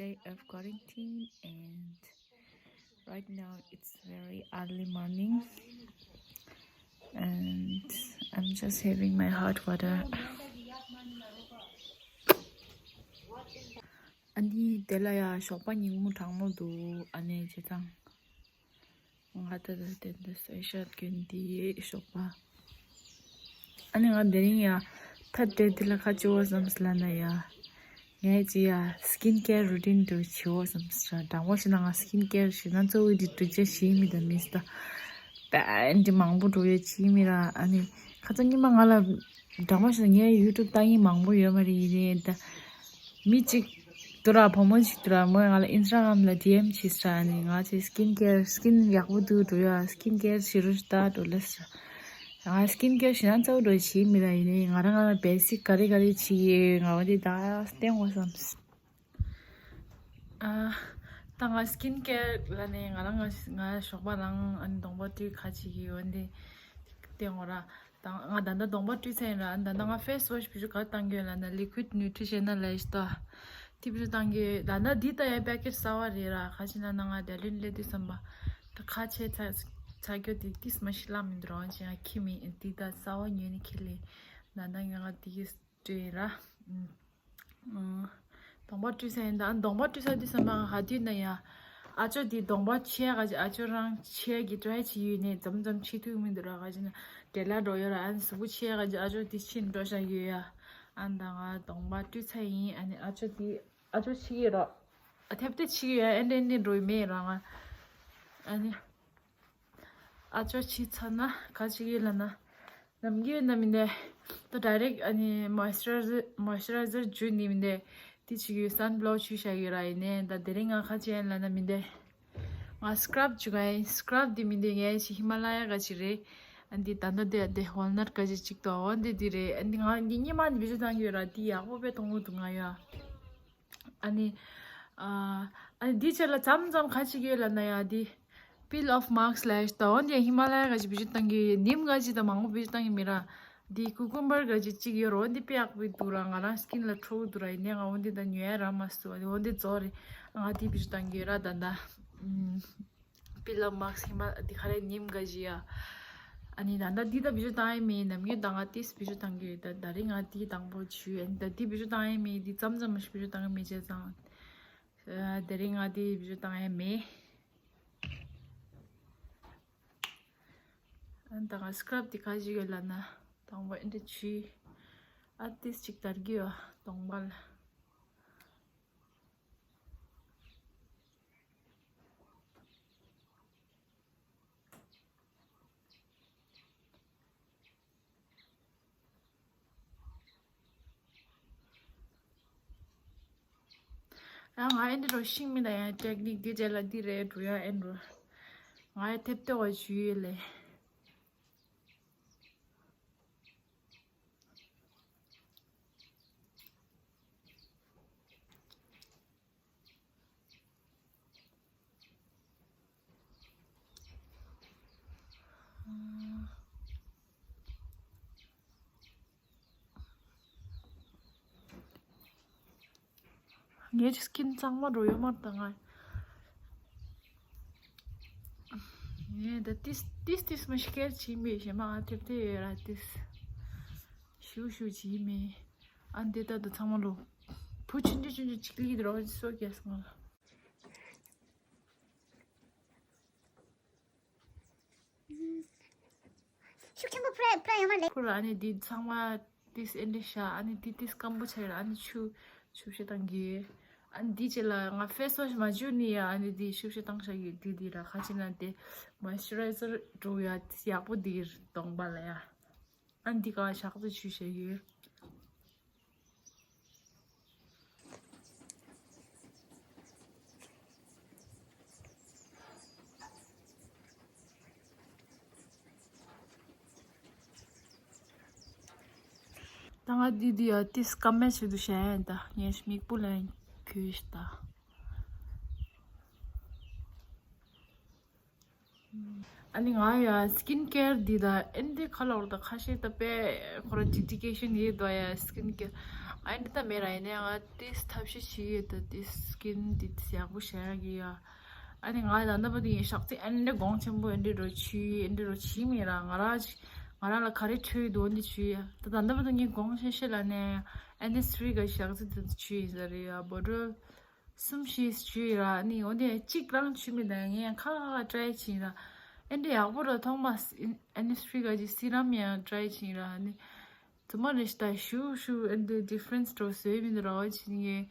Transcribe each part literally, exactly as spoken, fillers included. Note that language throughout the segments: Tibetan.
day of quarantine, and right now it's very early morning, and I'm just having my hot water. ཨ་ནི་དེ་ལ་ཡ་ཞོགས་པ་ཉིན་མོ་གྲང་མོ་འདུག་ཨ་ནི་བྱེད་སྟངས། ང་ད་ལྟ་དེ་འདི་སོ་ཤར་གྱོན་དེ་ཞོགས་པ། ཨ་ནི་ང་དེ་རིང་ཡ་ཐ་དྲེ་དེ་ལ་ཁ་ཆེ་བོ་བསམ་སི་ལ་ན་ཡ། ངས་ཅི་ཡ་skin care routine དུ་བྱེད་བོ་བསམ་སི་ར། དྲང་པོ་བཤད་ན་ང་skin care བྱེད་ན་གཙོ་བོ་འདི་འགྲིག་ཆ་ཞིག་མི་ད་མི་སི་ད། པན་འདི་མང་པོ་འགྲོ་ཡོད་ཅི་མི་ར། ཨ་ནི་ཁ་ཚ་ཉི་མ་ང་ལ་དྲང་པོ་བཤད་ན་ངའི་YouTube་ལྟ་མཁན་མང་པོ་ཡོད་མ་རེད། ཡིན་ནའི་ད་མི་གཅིག་དུ་ར་བུ་མོ་ཞིག་དུ་ར་མོས་ང་ལ་Instagram་ལ་ཌི་ཨེམ་བྱས་ས་ནི་ང་ཚོའི་skin care skin ཡག་པོ་འདུག་འགྲོ་ཡ་skin care བྱེད་རོགས་ཞུ་ད་འགྲོ་ལ་ས། ང་skin care བྱེད་ན་གཙོ་བོ་འགྲོ་བྱེད་མི་ར། ཡིན་ནའི་ང་རང་ང་ལ་basic ག་རེ་ག་རེ་བྱེད་ཡོད་ང་བ་འདི་ད་བསྟན་དགོས་བསམ། ཨ་ད་ང་skin care ལ་ནི་ང་རང་ང་ང་ཞོགས་པ་རང་ཨ་ནི་གདོང་པ་བཀྲུས་ཁ་ཅིག་གི་འོན་ཏེ་བསྟན་དགོས་ར། ད་ང་ད་ལྟ་གདོང་པ་བཀྲུས་ཚར་ཡིན་ར། ཨ་ནི་ད་ལྟ་ང་face wash བི་ཞུ་ག་བཏང་གི་ཡོད་ལ་ན་Liquid Neutrogena ལ་ཡིས་ཏོ། དེ་བི་ཞུ་བཏང་གི་ཡོད། ད་ལྟ་འདི་ད་ཡ་པེ་ཀེཊ་གསར་བ་རེད་ར། ཁ་ཅིག་ན་ན་ང་དེ་ལིན་ལེ་དུས་བསམ་པ་ད་ཁ་ཆེ་ཚ་ཚ་སྐྱོ་དེ་ཏིས་མ་ཤི་ལ་མི་འདུག་རང་ཅི་ཡང་ཁྱི་མི་འདི་ད་གསར་བ་ཉོས་ནི་ཁྱི་ལེ། ད་ལྟ་ང་ང་དེ་གི་བཀྲུས་ར། ཨུམ། ཨུམ། གདོང་པ་བཀྲུས་ཚར་ཡིན་ད། ཨ་གདོང་པ་བཀྲུས་ཚར་དུས་ཙམ་པ་ང་ཧ་དུས་ན་ཡ། ཨ་ཅོ་དེ་གདོང་པ་ཆེ་ག་ཅིག་ཨ་ཅོ་རང་ཆེ་གི་ཊའི་བྱེད་ཡོད་ནས་འཛམ་འཛམ་ཆེ་ཐུག་མི་འདུག་ར། ག་ཅིག་ན་འབྲེལ་ལ་འགྲོ་ཡོད་ར། ཨ་ནི་གཟུགས་པོ་ཆེ་ག་ཅིག་ཨ་ཅོ་དེ་ཕྱིན་འགྲོ་བཞག་ཡོད་ཡ། ཨ་ནི་ད་ང་གདོང་པ་བཀྲུས་ཚར་ཡིན། ཨ་ནི་ཨ་ཅོ་དེ་ཨ་ཅོ་ཆེ་གི་ར། ཨ་ཐེབས་ཏེ་ཆེ་གི་ཡ། ཨེ་འདྲེ་འདྲེ་འགྲོ་ཡི་མེད་ར་ང་། ཨ་ནི། ཨ་ཅོ་ཕྱི་ཚ་ན་ག་ཅིག་ཡིན་ལ་ན། ནམ་རྒྱུན་ན་མི་འདེ། ད་direct ཨ་ནི་moisturizer moisturizer བྱུགས་ནི་མི་འདེ། དེ་ཅིག་ཡོད་sun block བྱུགས་བཞག་ཡོད་ར། ཡིན་ནའི་ད་དེ་རིང་ང་ག་ཅིག་ཡིན་ལ་ན་མི་འདེ། ང་scrub བྱུགས་ག་ཡིན། scrub དེ་མི་འདེ་ངས་ཞི་ཧི་མ་ལ་ཡ་ག་ཅིག་རེད། ཨ་འདི་ད་ལྟ་དེ་དེ་walnut ག་ཅིག་ཅིག་ཏོ་འོ་འདི་འདི་རེད། ཨ་འདི་ང་འདི་གཉིས་མ་འདི་བི་ཞུ་བཏང་གི་ཡོད་ར། འདི་ཡག་པོ་དཔེ་མཐོང་གི་འདུག་ང་ཡ། ཨ་ནི། ཨ་ཨ་ནི་འདི་ཆེད་ལ་མཚམས་མཚམས་ག་ཅིག་ཡོད་ལ་ན་ཡ་འདི། peel off marks ལ་ཡ་ཞིག་ད་འོན་ཏེ་ཧི་མ་ལ་ཡ་ག་ཅིག་བི་ཞུ་བཏང་གི་ཡོད། ནིམ་ག་ཅིག་ད་མང་པོ་བི་ཞུ་བཏང་གི་མི་ར། འདི་cucumber ག་ཅིག་ཅིག་ཡོད་ར། འོན་ཏེ་དཔེ་ཡག་པོ་འདུག་ར། ང་རང་skin ལ་འཕྲོ་འདུག་ར། ཡིན་ནའི་ང་འོན་ཏེ་ད་ཉོ་ཡ་རག་མ་སོང་། འོན་ཏེ་ཛོ་རེད། ང་འདི་བི་ཞུ་བཏང་གི་ཡོད་ར་ད་ད། ཨུམ། peel off marks ཧི་མ་འདི་ག་རེ་ནིམ་ག་ཅིག་ཡ། ཨ་ནི་ད་ལྟ་འདི་ད་བི་ཞུ་བཏང་ཡ་མེད། ནམ་རྒྱུན་ད་ང་ཏིས་བི་ཞུ་བཏང་གི་ཡོད། ད་ད་རིང་ང་འདི་དང་པོ་བྱུགས། ཨ་ནི་ད་འདི་བི་ཞུ་བཏང་ཡ་མེད། འདི་མཚམས་མཚམས་མ་ཞིག་བི་ཞུ་བཏང་གི་མེད་བྱས་ཙང་། ཨ་དེ་རིང་ང་འདི་བི་ཞུ་བཏང་ཡ་མེད། ཨ་ནི་ད་ང་scrub འདི་ག་ཅིག་ཡོད་ལ་ན་དང་པོ་ཨེ་འདྲ་བྱུགས། ཨ་ཏིས་ཅིག་དར་གི་ཡོད་གདོང་པ་ལ། ཡང་ང་ཨེ་འདྲ་རོ་ཤིང་མི་ལ་ཡང་technique འདི་རྗེས་ལ་འདི་རེད་འགྲོ་ཡ་ཨེ་འགྲོ། ང་ཡ་ཐེབས་ཏེ་བ་ཞུ་ཡོད་ལེ། ངའི་skin གཙང་མ་འགྲོ་ཡོད་མ་རེད་ད་ང་། ངས་ད་ཏིས་ཏིས་ཏིས་མ་ཤི་ཀེར་བྱེད་མེད་ཞེ་མ་ང་ཐེབས་ཏེ་ཡོད་ར་ཏིས། ཞུ་ཞུ་བྱེད་མེད། ཨ་འདི་ལྟར་དུ་ཚང་མ་ལོ། བུ་ཆུང་ཆུང་ཆུང་ཆུང་གཅིག་ལིག་རོ་སོ་རྒྱས་སོང་ལ། ཤུགས་ཆེན་པོ་ཕུ་ར་ཕུ་ར་ཡོང་བ་ལས། ཁོ་ལ་ཨ་ནི་འདི་ཚང་མ་ཏིས་ཨེ་འདྲ་ཤ་ཨ་ནི་འདི་ཏིས་སྐམ་པོ་ཆགས་ཡོད་ར། ཨ་ནི་ཆུ་ཆུ་བཤད་བཏང་གི། ཨ་ནི་འདི་ཅེ་ལ་ང་face wash མ་བྱུག་ནི་ཡ། ཨ་ནི་འདི་ཆུ་བཤད་བཏང་ཤ་ཡོད་འདི་འདི་ར། ཁ་ཅིག་ན་དེ་moisturizer འགྲོ་ཡ་ཡག་པོ་འདི་གདོང་པ་ལ་ཡ། ཨ་འདི་ག་ཞག་ཏུ་ཆུ་བྱས་ཡོད། ད་ང་འདི་འདི་ཡ་ཏིས་སྐམ་མེད་ཆེད་དུ་བྱས་ཡིན་ད། ངས་མིག་སྤུ་ལ་གོས་ཤི་ད། ཨ་ནི་ང་ཡ་skin care འདི་ད་ཨེ་འདི་ཁ་ལོར་ད་ཁ་ཤས་ད་པེ་ཁོ་ར་dedication ཡོད་དོ་ཡ་skin care། ཨ་འདི་ལྟ་མེད་ར། ཡིན་ནའི་ང་ཏིས་ཐབས་ཤེས་བྱེད་ཡོད་ད། ཏིས་སི་ཀིན་འདི་ཏིས་ཡག་པོ་བྱ་ཡག་གི་ཡ། ཨ་ནི་ང་ད་ལྟ་བར་དུ་ཡིན་ཞག་ཚི་ཨ་འདི་གོང་ཆེན་པོ་ཨ་འདི་རོ་བྱེད་ཨ་འདི་རོ་བྱེད་མེད་ར། ང་ར་ང་ར་ལ་ག་རེ་འཕྲོད་ཡོད་འདུག་འདི་བྱེད་ཡ། ད་ད་ལྟ་བར་དུ་ངས་གོང་ཆེན་ཤེས་ལ་ནས་ཨ་འདི་སི་རི་ག་ཞག་ཚི་དེ་བྱེད་ཡིན་ས་རེད་ཡ། བོ་ཊལ་གསུམ་བཞི་བྱེད་ཡིན་ར། ཨ་ནི་འོ་འདི་གཅིག་རང་བྱེད་མེད་ད། ངས་ཡང་ཁ་ཁ་ཁ་ཊ་རའི་བྱེད་ཡིན་ར། ཨ་འདི་ཡག་པོ་ར་ཐོག་མ་ཨ་འདི་སི་རི་ག་ཅིག་སི་རམ་ཡང་ཊ་རའི་བྱེད་ཡིན་ར། ཨ་ནི། དུ་མ་རེ་ཞིག་ད་ཤུ་ཤུ་ཨེ་འདི་ཌི་ཕ་རེན་སི་འགྲོ་བཟོས་མི་འདུག་ར། འོ་ཅི་ངས་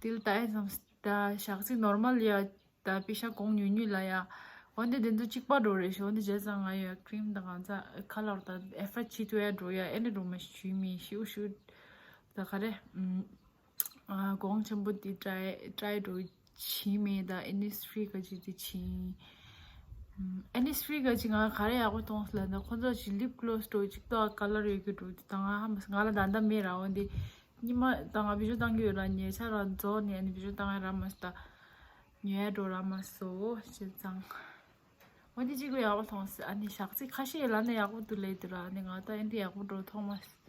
དེ་ལ་ད་ཨེ་ཙམ་ད་ཞག་ཚི་ནོར་མལ་ཡ། ད་པེ་ཤ་གོང་ཉུང་ཉུང་ལ་ཡ། འོ་འདི་དེ་ཚོ་གཅིག་པ་འགྲོ་རེད་ཤག་འོ་འདི་བྱས་ཙང་ང་ཡ་ཀྲིམ་དང་གང་ཚ་ཁ་ལར་ད་ཨེ་ཕ་ཆི་ཏུ་ཡ་འགྲོ་ཡ། ཨེ་འདི་འགྲོ་མ་ཤུ་མི་ཤུ་ཤུ་ད་ག་རེ། ཨ་གོང་ཆེན་པོ་འདི་ཊ་རའི་ཊ་རའི་འགྲོ་བྱེད་མེད་ད། ཨེ་ནི་སི་ཕི་རི་ག་ཅིག་འདི་བྱེད། ཨེ་ནི་སི་ཕི་རི་ག་ཅིག་ང་ག་རེ་ཡག་པོ་མཐོང་སོང་ལབ་ན་ཁོ་ཚོ་ཅིག་ལིབ་གློ་སི་འགྲོ་ཅིག་ཏོ་ཨ་ཀ་ལར་ཡོད་རྒྱུ་འགྲོ་འདི་ད་ང་ཧ་མ་ང་ལ་ད་ལྟ་མེད་ར། འོ་འདི་ཉི་མ་ད་ང་བི་ཌིའོ་བཏང་གི་ཡོད་ར། ཉེ་ཆར་ར་རྫོགས་ནས་ཨ་ནི་བི་ཌིའོ་བཏང་ཡ་ར་མ་སོང་ད། ཉོ་ཡ་འགྲོ་ར་མ་སོང་བྱས་ཙང་། འོ་འདི་གཅིག་པུ་ཡག་པོ་མཐོང་སོང་། ཨ་ནི་ཞག་ཚི་ཁ་ཤས་ལ་ནི་ཡག་པོ་འདུག་ལབ་འདུག་ར། ཨ་ནི་ང་ད་ཨེ་འདི་ཡག་པོ་འགྲོ་མཐོང་མ་སོང་།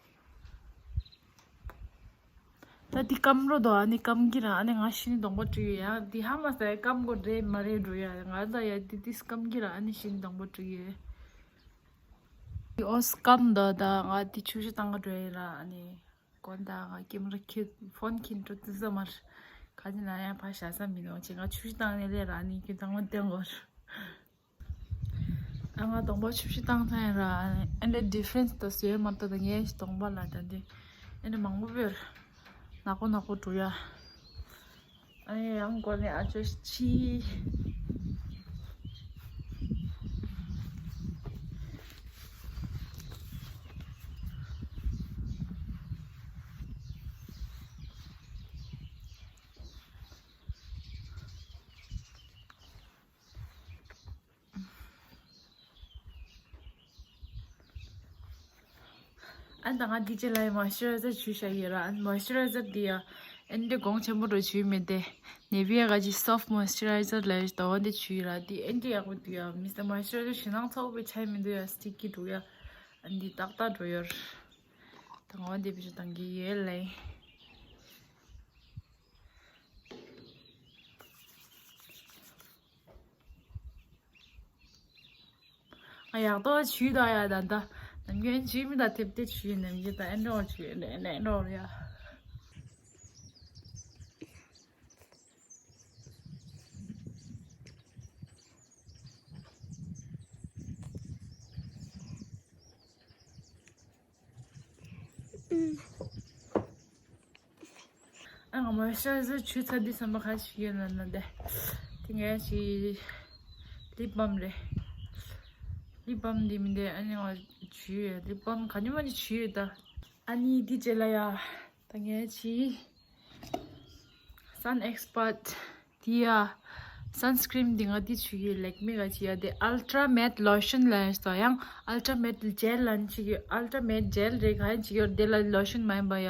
ད་འདི་སྐམ་རོ་དོ། ཨ་ནི་སྐམ་གི་ར། ཨ་ནི་ང་ཤི་ནི་གདོང་པ་བཀྲུས་ཡོད་ཡ། འདི་ཧ་མ་སོང་ཡ། སྐམ་གོ་རེད་མ་རེད་འགྲོ་ཡ། ང་ད་ཡ་འདི་འདི་སྐམ་གི་ར། ཨ་ནི་ཤི་ནི་གདོང་པ་བཀྲུས་ཡོད། འདི་ཨོ་སྐམ་དོ། ད་ང་འདི་ཆུ་ཤུ་བཏང་ག་འགྲོ་ཡ་ར། ཨ་ནི་གོན་ད་ང་ཀེམ་ར་ཁྱེར་ཕོན་ཁྱེར་འགྲོ་དུས་ཙམ་མར་ག་ཅི་ན་ཡང་ཕ་བཞག་ས་མི་འདུག་ཅེས་ང་ཆུ་ཤུ་བཏང་ནས་སླེབས་ར། ཨ་ནི་ཁྱེད་དང་པོ་བསྟན་གོ། ཨ་ང་གདོང་པ་ཆུ་ཤུ་བཏང་ཚར་ཡིན་ར། ཨ་ནི་ཌི་ཕ་རེན་སི་ད་བཟོས་མ་ཐུབ་ད། ངའི་གདོང་པ་ལ་ད་འདི་ཨ་ནི་མང་པོ་བོར་ནག་པོ་ནག་པོ་འགྲོ་ཡ། ཨ་ནི་ཡང་མགོ་ནས་ཨ་ཅོ་ཆི། ཨ་ད་ང་འདི་རྗེས་ལ་ཡ་མོ་ཨིས་ཅུ་རའི་ཛར་བྱུགས་བཞག་ཡོད་ར། ཨ་མོ་ཨིས་ཅུ་རའི་ཛར་འདི་ཡ་ཨ་འདི་གོང་ཆེན་པོ་འགྲོ་བྱུགས་མེད་དེ། ནེ་བི་ཡ་ག་ཅིག་སོཕ་མོ་ཨིས་ཅུ་རའི་ཛར་ལབ་ཡ་ཞིག་ད། འོ་འདི་བྱུགས་ཡོད་ར། འདི་ཨ་འདི་ཡག་པོ་འདུག་ཡ། མི་སྟེ་མོ་ཨིས་ཅུ་རའི་ཛར་ཞེ་ནང་ཚ་པོ་བའི་ཆ་མི་འདུག་ཡ། སི་ཊི་ཀི་འགྲོ་ཡ། ཨ་འདི་ཏག་ཏག་འགྲོ་ཡོད། ད་ང་འོ་འདི་བེད་སྤྱོད་བཏང་གི་ཡོད་ལེ། ང་ཡག་ཏོ་བྱུགས་ད་ཡ། ད་ད་ནམ་རྒྱུན་བྱུགས་མི་ད་ཐེབས་ཏེ་བྱུགས་ནམ་རྒྱུན་ད་ཨེ་འགྲོ་བྱུགས་ཨེ་འགྲོ་ཨེ་འགྲོ་ཡ། ཨ་ང་མོ་ཨིས་ཅུ་རའི་ཛར་བྱུགས་ཚར་དུས་ཙམ་པ་ག་ཞིག་ཡོད་ལབ་ན་དེ། དེ་ངས་ཞིག་ལིབ་བམ་རེད། ལིབ་བམ་འདི་མི་འདི་ཨ་ནི་ང་བྱུགས་ཡོད། ལིབ་བམ་ག་ཉི་མ་ནི་བྱུགས་ཡོད་ད། ཨ་ནི་འདི་རྗེས་ལ་ཡ། ད་ངས་ཞིག་སན་ཨེགས་པར་ཊི་དེ་ཡ། སན་སི་ཀྲིན་འདི་ང་འདི་བྱུགས་ཡོད། ལེག་མི་ག་ཅིག་ཡ། དེ་ཨལ་ཊྲ་མེཊ་ལོ་ཤན་ལབ་ཡ་ཞིག་ཡང་ཨལ་ཊྲ་མེཊ་ཇེལ་ལབ་ནི་ཅིག་ཡོད། ཨལ་ཊྲ་མེཊ་ཇེལ་རེད། ག་ཡིན་ཅིག་ཡོད། དེ་ལ་ལོ་ཤན་མ་ཡིན་པ་ཡ་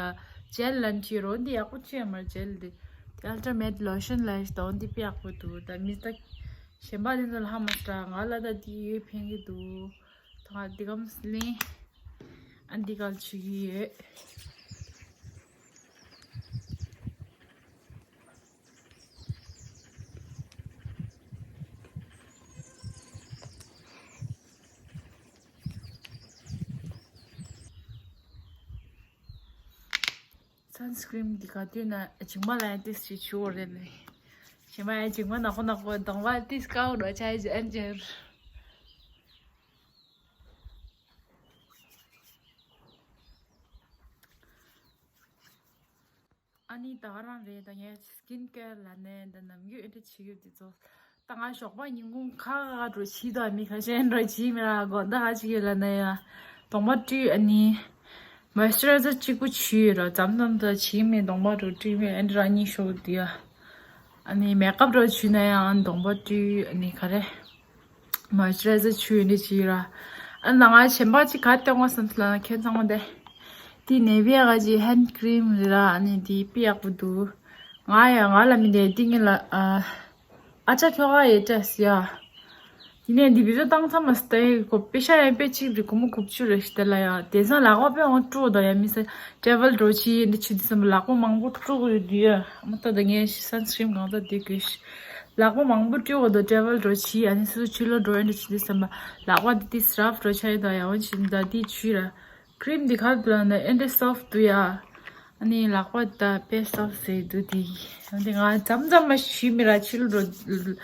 ཇེལ་ལབ་ནི་ཅིག་ཡོད་རོ། འདི་ཡག་པོ་ཅི་ཡང་མ་རེད་ཇེལ་འདི། དེ་ཨལ་ཊྲ་མེཊ་ལོ་ཤན་ལབ་ཡ་ཞིག་ད། འོ་འདི་དཔེ་ཡག་པོ་འདུག་ད་མི་ད་གཞན་པ་དེ་ཚོ་ལ་ཧ་མ་སྟྲ། ང་ལ་ད་འདི་ཡོད་ཕན་གི་འདུག་ད་ང་འདི་གམ་ལེན། ཨ་འདི་གལ་ཆེ་གི་ཡོད། སན་སི་ཀྲིན་འདི་ག་དུས་ན་བྱུག་མ་ལ་ཡ་ཏིས་ཅིག་བྱུག་འོ་རེད་ལེ། བྱུག་མ་ཡ་བྱུག་མ་ནག་པོ་ནག་པོ་གདོང་པ་ཏིས་དཀར་འོ་ར་ཆ་ཡ་ཨན་ཅེར། ཨ་ནི་ད་ག་རང་རེད། ད་ངས་སི་ཀིན་ཀེར་ལབ་ནས་ད་ནམ་རྒྱུན་ཨེ་འདྲ་བྱེད་ཡོད་དེ་ཚོ། ད་ང་ཞོགས་པ་ཉིན་གུང་ཁ་ཁ་འགྲོ་བྱེད་དོ་མི་ཁ་ཤས་འགྲོ་བྱེད་མི་ར་གོ་ད་ག་ཅིག་ཡོད་ལབ་ན་ཡ། གདོང་པ་བཀྲུས་ཨ་ནི་མོ་ཨིས་ཅུ་རའི་ཛར་གཅིག་པུ་བྱུགས་ཡོད་ར། ཙམ་ཙམ་ད་བྱེད་མི་གདོང་པ་འགྲོ་བཀྲུས་མི་ཨེ་འདྲ་གཉིས་ཤོག་དེ་ཡ། ཨ་ནི་མེག་ཨབ་འགྲོ་བྱུགས་ན་ཡང་གདོང་པ་བཀྲུས་ཨ་ནི་ག་རེ། མོ་ཨིས་ཅུ་རའི་ཛར་བྱུགས་ཡོད་འདི་བྱེད་ར། ཨ་ནང་ང་གཞན་པ་ཅིག་ག་སྟོན་དགོས་བསམ་སོང་ལབ་ན་ཁྱེད་ཚང་མ་དེ། འདི་ནེ་བི་ཡ་ག་ཅིག་ཧེན་ཌི་ཀྲིམ་རེད་ར། ཨ་ནི་འདི་དཔེ་ཡག་པོ་འདུག་ང་ཡ་ང་ལ་མི་འདི་འདི་ངེད་ལ་ཨ་ཨ་ཅག་ཁྱོ་ག་ཡེ་ཏྲས་ཡ། ནས་འདི་བི་ཌི་ཡོ་བཏང་ཚར་མ་སྟེ་གོ་པེ་ཤ་ཡང་པེ་གཅིག་རེ་སྒོར་མོ་དགུ་བཅུ་རེ་ཞིག་དེ་ལ་ཡང་དེང་སང་ལག་པ་དཔེ་འོང་སྤྲོ་དང་ཡང་མི་ས་ཊེ་ཝལ་འགྲོ་ཆི་འདི་ཆུ་འདི་སམ་ལག་པ་མང་པོ་སྤྲོ་གི་ཡོད་དུས་ཡ་མ་ཏོ་ད་ངས་སན་སི་ཀྲིམ་གང་ཙམ་དེ་དགོས་ཤི་ལག་པ་མང་པོ་སྤྲོ་གི་འདུག་ཊེ་ཝལ་འགྲོ་ཆི་ཨ་ནི་སུ་ཆུ་ལོ་འགྲོ་ཡོད་འདྲ་ཆི་འདི་སམ་ལག་པ་འདི་དེ་སི་རབ་འགྲོ་ཆ་ཡོད་དང་ཡང་འོན་ཆི་ད་འདི་ཆུ་ར་ཀྲིམ་འདི་ཁར་དུ་ལ་ནི་ཨེ་འདྲ་སོབ་ཏུ་ཡ། ཨ་ནི་ལག་པ་ད་པེ་སོབ་སེ་དུ་དི། འདི་ང་མཚམས་མཚམས་མ་ཞུས་མི་ར་ཕྱི་ལོ་འགྲོ།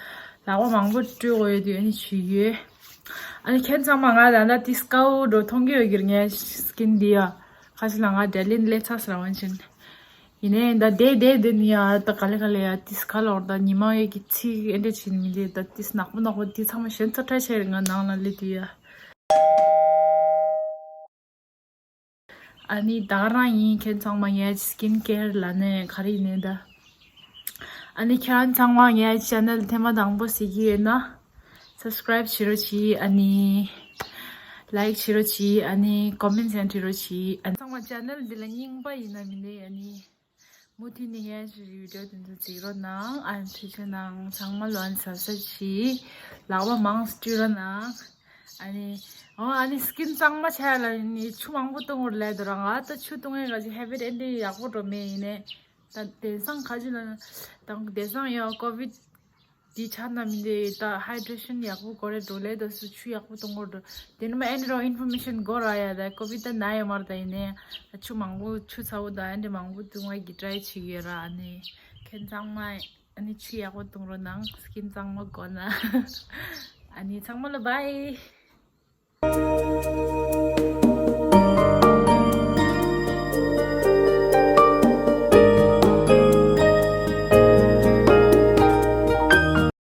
ལག་པ་མང་པོ་སྤྲོད་དགོས་ཡོད་དུས་ཨ་ནི་ཞུས་ཡོད། ཨ་ནི་ཁྱེད་ཚང་མ་ང་ད་ད་ཏི་སི་ཀའོ་འགྲོ་མཐོང་གི་ཡོད་གི་ངའི་སི་ཀིན་འདི་ཡ། ཁ་ཤས་ལ་ང་ཌེ་ལིན་ལས་ཚ་སི་ར་བན་ཆིན། ཡིན་ནའི་ད་དེ་དེ་དེ་ནི་ཡ་ད་ག་ལེ་ག་ལེ་ཡ་ཏི་སི་ཁ་ལོར་ད་ཉི་མ་ཡོད་གི་ཚིག་ཨེ་འདྲ་ཆིན་མི་འདི་ད་ཏི་སི་ནག་པོ་ནག་པོ་དེ་ཚང་མ་ཞོན་ཚ་ཁྲ་ཆེ་རེ་ང་ནང་ལ་ལི་དུས་ཡ། ཨ་ནི་ད་ག་རང་ཡིན་ཁྱེད་ཚང་མ་ངའི་སི་ཀིན་ཀེར་ལ་ནས་ག་རེ་ཡིན་ནའི་ད། ཨ་ནི་ཁྱེད་རང་ཚང་མ་ངའི་ཅེ་ནལ་ཐེངས་མ་དང་པོ་གཟིགས་ཀྱི་ཡོད་ན། སབ་སི་ཀ་རབ་བྱེད་རོགས་གྱིས་ཨ་ནི། ལའིག་བྱེད་རོགས་གྱིས་ཨ་ནི་ཀོ་མེན་ཊི་ཡང་བྲིས་རོགས་གྱིས་ཨ་ནི་ཚང་མ་ཅེ་ནལ་འདི་ལ་རྙིང་པ་ཡིན་ན་མིན་ནའི་ཨ་ནི། མུ་མཐུད་ནས་ངའི་བི་ཌི་ཡོ་དེ་ཚོ་གཟིགས་རོགས་གནང་ཨ་ནི་ཐུགས་རྗེ་གནང་ཚང་མ་ལོན་ཟབ་ཟབ་གྱིས་ལག་པ་མང་སྤྲོད་རོགས་གནང་། ཨ་ནི། ཨོ་ཨ་ནི་སི་ཀིན་གཙང་མ་ཆགས་ལ་ནི་ཆུ་མང་པོ་བཏུང་བར་ལས་དོ་རང་ཨ་ད་ཆུ་བཏུང་ཡས་ག་ཅིག་ཧེ་བིཊ་ཨེ་འདྲ་ཡག་པོ་འགྲོ་མེད་ཡིན་ནའི། ད་དེང་སང་ག་ཅིག་ལ་དང་དེང་སང་ཡང་ཀོ་བིཌ་འདི་ཆགས་ན་མི་འདི་ད་ཧའི་ཌྲེ་ཤན་ཡག་པོ་དགོས་རེད་འགྲོ་ལས་ད་སུ་ཆུ་ཡག་པོ་བཏུང་དགོས་འགྲོ། དེ་ནི་མ་ཨེ་འདྲ་ཨིན་ཕོར་མེ་ཤན་དགོས་ར་ཡ་ད་ཀོ་བིཌ་ད་ན་ཡོད་མ་རེད་ད་ཡིན་ནའི་ད་ཆུ་མང་པོ་ཆུ་ཚ་བོ་ད་ཨེ་འདྲ་མང་པོ་བཏུང་བ་གི་ཊ་རའི་བྱེད་ཀྱི་ཡོད་ར་ཨ་ནི་ཁྱེད་ཚང་མ། ཨ་ནི་ཆུ་ཡག་པོ་བཏུང་རོགས་གནང་སི་ཀིན་གཙང་མ་དགོས་ན། ཨ་ནི་ཚང་མ་ལ་བྷའི།